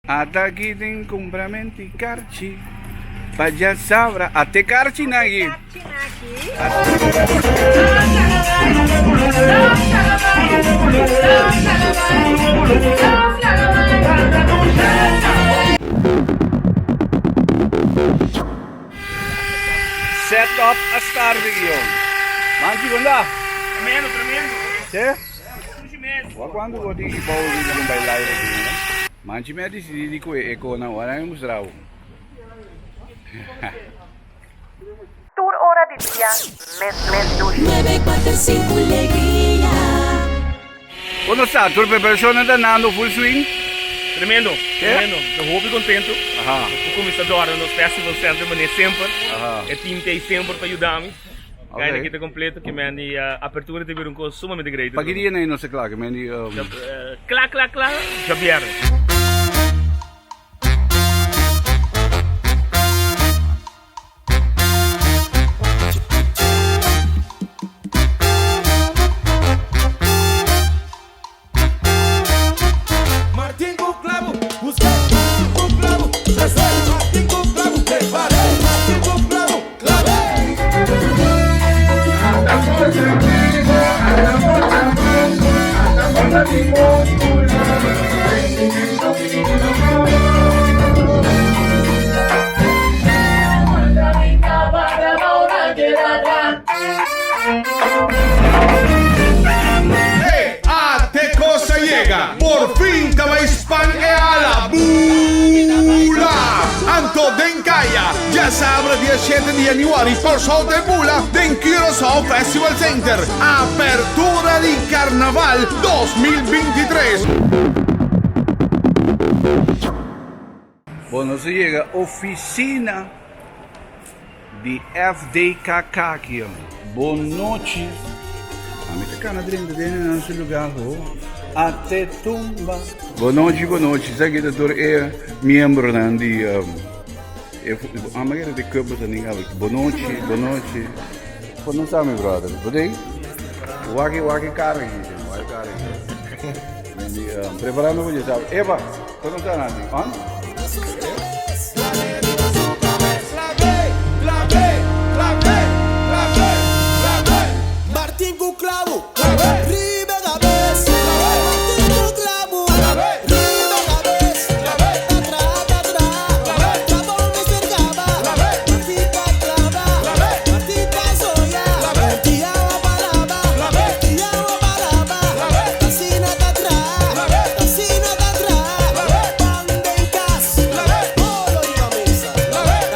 Ata aki tin kumprament di karchi pa djasabra. Ate karchi na aki. Set up a start aki yo. Manchi konda? Tremendo, tremendo. Sí? Wak cuanto bo tin ki bou di un bai live aki no? Manchi mi a dicidi di koe e kona ora mi mustra bo. Tur ora di dia mes mes dushi. Nuebe kuater sinku legria. Kono sa tur preparashonnan ta nando full swing? Tremendo, tremendo. Ta hopi contento. Aha. Nos por cuminsa dòrna nos festival center manera semper. Aha. E team ta ei semper pa yuda mi. Ok. Kaina kita completo ke men di apertura ta bira un cos sumamente great. Pa ki dia nan nos ta kla ke men di? Kla kla kla djabièrnè. Martin ku klabu, busk'é Martin ku klabu, tres'é Martin ku klabu, prepar'é Martin ku klabu, klab'é. E ate cos a yega, por fin ta bay span e ala bula! Anto den caya, djasabra dia shete di januari Kòrsou ta e bula den Curaçao Festival Center, apertura di Carnaval 2023. Bo nos a yega oficina di FDKK aki. Bon nochi. Ami ta cana drenta den nan su lugar ho. Ate tumba. Bon nochi, bon nochi. Sa ki ta tur e miembronan di e amo kere di club boso nin awe. Bon nochi, bon nochi. Bon no sa mi brother. Bo den? Waki waki kara aki, waki kara aki. Preparando pa dje sa. Eva. Kono ta nan di? On? Martin ku klabu riba kabes Martin ku klabu riba kabes Ta traha ta traha Trabou mester kaba Martin ta klaba Martin ta soña Di awa pa laba Di awa pa laba Asina ta traha Asina ta traha Pan den kas Bolo riba mesa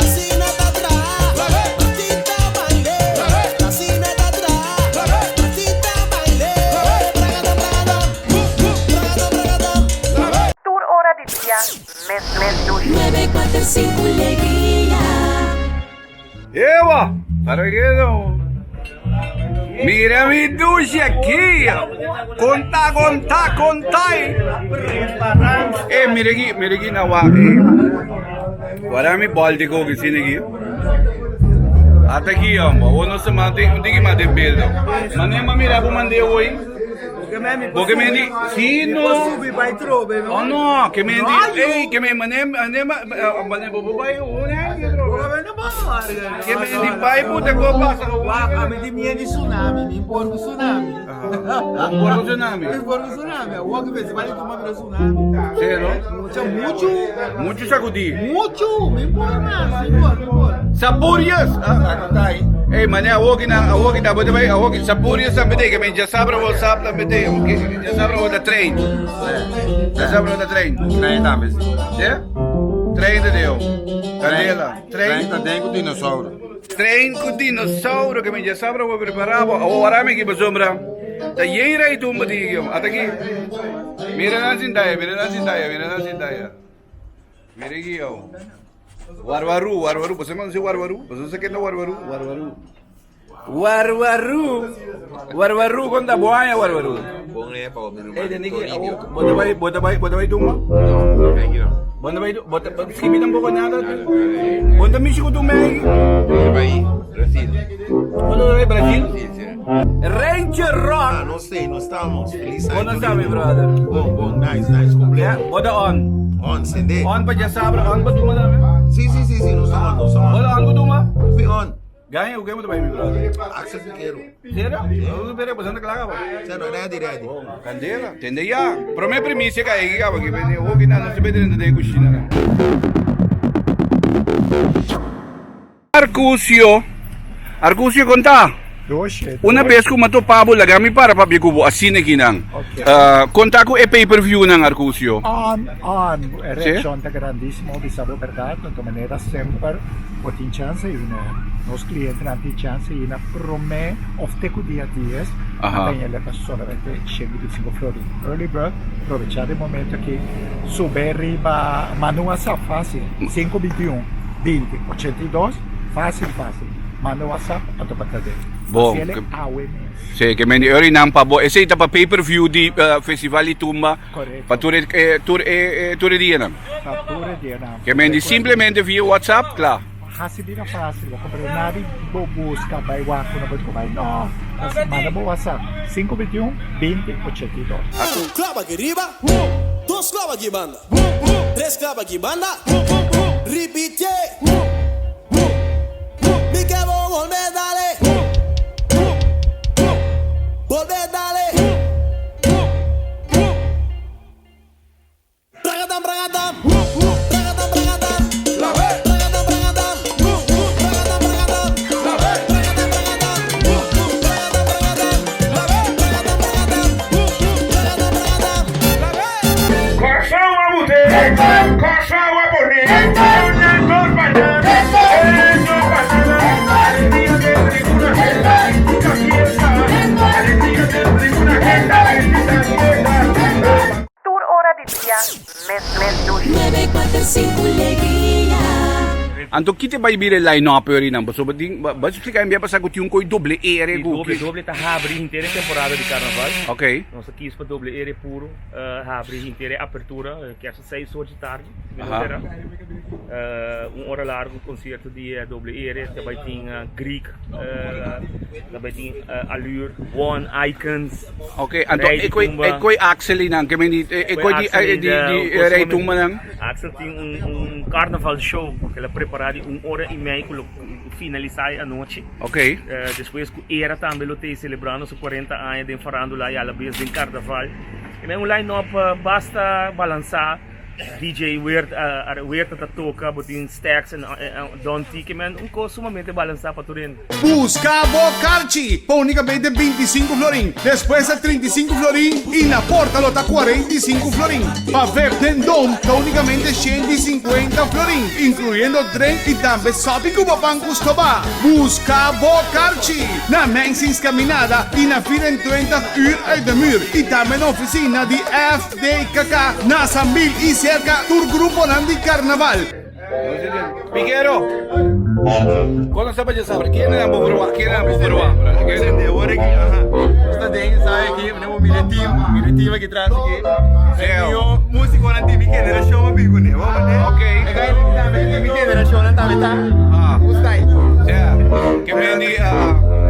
Asina ta traha Martin ta baile Asina ta traha Martin ta baile Bragadam bragadam Bragadam bragadam. Tur ora di dia mes mes dushi. 945 Legria. Ewa! Para que no? Mira mi dushi aki! Konta, konta, konta! Eh, mira aki, mira aki na wa. Eh. Wara mi bol di koki sini aki. Ata aki, hombre. Awor nos ta mante, un tiki mas den beeldo. Mane ma mira bo mande hoy. Bo ke mendi, si no. Oh no, ke mendi, ey, ke mendi, mane, mane, mane, bo bo bai un Ke mendi bai bo te ko pasa. Wak, ami di miedo di tsunami, mi por ku tsunami. Bo por ku tsunami? Mi por ku tsunami. Awor ke festival di tumba bira tsunami. Sero? Mucha, muchu. Muchu sakudí. Muchu, mi por mas, mi por, mi por. Sapurias! Ah, ah, Ey, mane awoki na, awoki ta, bote bai, awoki, Sapurias tambe te, ke men djasabra wo sap tambe te, djasabra wo ta train. Djasabra wo ta train. Train tambe si. Sí? Train ta deo. Candela. Train. Train ta den ku dinosauro. Train ku dinosauro, ke men djasabra wo prepara bo. Awo wara mi ki pasobra. Ta yen rei tumba di ata ki. Mira nan sintaya, mira nan sintaya, mira nan sintaya. Mira aquí yo. Warwaru, warwaru. Você não sabe warwaru? Você não sabe quem é warwaru? Warwaru. Warwaru. Warwaru, conta boa warwaru. Bon é pa mi Ei, Daniki, bota vai, bota vai, bota vai tumba. Bota vai, bota, skibi tampoco nada. Bota mishi ku tumba aí. Bai Brasil. Bota vai Brasil. Brasil, sim. Ranger Rock. Ah, no sé, no estamos. Feliz Bon año. sa mi brother. Bon, bon, nice, nice, completo. Boda on. On, sende. On pa djasabra, on pa duma tambe. Sí, sí, sí, sí, nos ta on, nos ta on. Boda on ku duma? Sí, on. Gaña, ku ken bo ta bai mi brother? Axel Piquero. Serio? No, pero pues anda klaar, Sa, no, ready, ready. Candela, tende ya. Prome primicia ka egi ka, porque bene hoki na no se bete dentro de cucina. Arcucio. Arcucio conta. Una bes ku m'a topa bo laga mi para papia ku bo asina kinan. Konta ku e pay per view nan Arcucio. On, on, e reaccion ta grandisimo, bisa bo berdad, anto manera semper bo tin chance y nos clientenan tin chance y na prome of te cu dia dies a taña leta solamente 125 florin. Early bird, probecha di momento aki, sube riba, manda un whatsapp facil, 5 21 20 82, facil facil. Manda WhatsApp anto pa ta den. Bon. Haciele awe mes. Sí, ke men di ori nan pa bo. Esei ta pa pay per view di Festival di Tumba. Correcto. Pa tur e tur e tur e dianan. Pa tur e dianan. Ke men di simplemente via WhatsApp, kla. Haci bira facil, bo compra nada bo busca bay wak cu no bo ta bay no. Manda bo WhatsApp 5 21 20 82. Un klap aki riba, dos klap aki banda, tres klap aki banda, ripitié. Mi ke bo bolbe dale, bolbe dale. Bragadam, bragadam, bragadam, bragadam, bragadam, bragadam, bragadam, bragadam, bragadam, bragadam, bragadam, bragadam, bragadam, bragadam, bragadam, bragadam. Kòrsou a but'é, Kòrsou a pon'é, una dos banana, un dos banana, alegria den tribuna, bendita fiesta, alegria den tribuna, bendita fiesta. Tur ora di dia, mes mes dushi. 945 Alegria. Anto ki te bai bira e line up ori nan? Pasobra tin, bo a splika mi bia pasá ku tin un koi doble R Si, ku doble, doble ta habri henter e temporada di karnaval. Ok. Nos a kis pa doble R puro habri henter e apertura, kèrs 6 or di tardi, si mi no ta erá. Un ora largu konsierto di doble R, ta bai tin Greek, ta bai tin Allure, One, Icons. Ok, anto Rey di e koi, Tumba. e koi Axel nan, ke men di, e koi di, di, di Rey Tumba nan? Axel tin un, un carnaval show ku el a prepará di un ora i mei ku lo finalisá e anochi. Ok. Despues ku Era tambe lo tei selebrando su 40 aña den farándula i alabes den carnaval. E men un line up basta balansá. DJ Weert, Weerta ta toka, bo tin Stax en Don T. Ke men un kos sumamente balansá pa tur hende. Buska bo karchi pa unikamente 25 florin, despues ta 35 florin i na porta lo ta 45 florin. Pa vip den dom ta unikamente 150 florin, inkluyendo drink i tambe sopi ku bo pan ku stobá. Buska bo karchi na Mensing's Caminada i na 24 uur uit de muur i tambe na ofisina di FDKK na Sambil i serka tur gruponan di karnaval. Piquero, Kono sa pa djasabra? Ken nan bo proba? Ken nan bo proba? Nos ta den ensayo aki, mi bo mira e team, mira e team aki tras aki. Mihó músikonan di mi generashon a bin kuné, bo mane? E gai tambe di mi generashonnan tambe ta. Gusta ei. Ke men di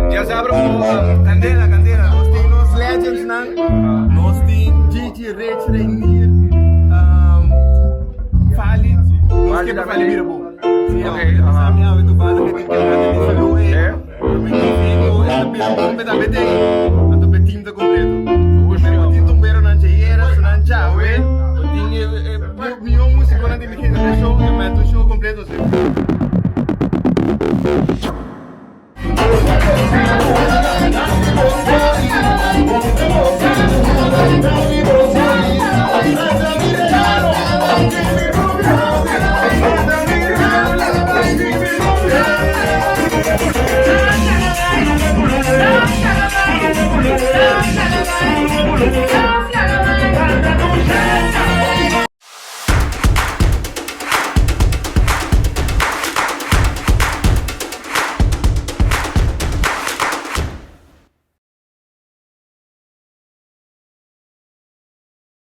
djasabra bo. Kandela, kandela. Nos tin nos legends nan. Nos tin Gigi, Rich, Reinier, Fali. Nos ke pa Fali bira bon. Sí, sa mi awe tu banda ke tin ke di salú e. Mi tin e ta bira bon, me tambe tin. Anto pe team ta completo.